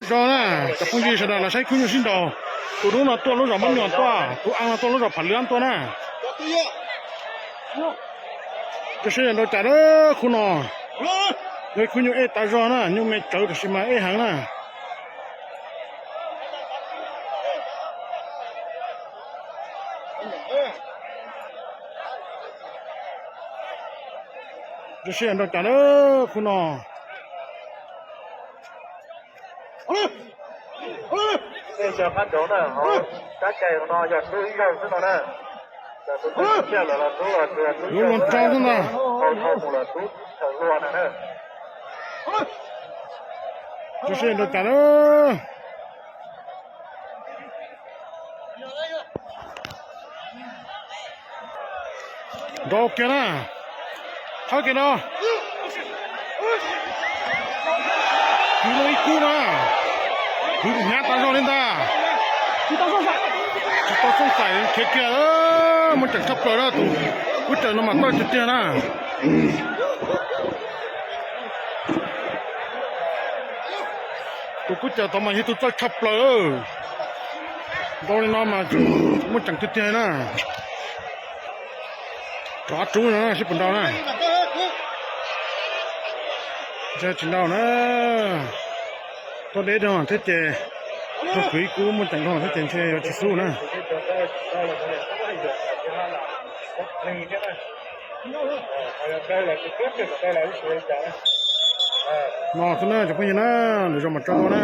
Zog na, cov phooj ywg sawv daws los saib khub nyuj sib nraus. Tus dub no tuaj lub zos Mab Nyuam tuaj, tus a no tuaj lub zos Pham Lwb tuaj na. Cov sib nraus cas na, khub no yog khub nyuj ej tas zog na, nyuj me tsawv tab sis mas ej heev na. Cov sib nraus cas na, khub no. Tej cov qab nraud na, hauv sab cai no yog tub ib zaug xwb no na. Lub loo tso xwb ntag. Cov sib nraus cas na. Nrau kiag na. Thawb kiag no. Kwv loo ib kub na. Kwv hnyav tas zog li ntag. Tsis tau txooj xaim khiav kiag, muaj ceem tshaj plaws na, tus kub cawm no mas tawj tiag tiag na. Tus kub cawm tod mas yog tus txawj tshaj plaws. Nrau li no mas muaj ceem tiag tiag na. Rov qab rub no seb puas nrau na. Ntshe tsis nrau na. Tuaj deb dhau thiab ces, tuaj kwv ib kub muaj ceem dhau thiab ces ntshe yuav tsis xub na. No xwb na cov phooj ywg na, lwm zaus mam tso dua na.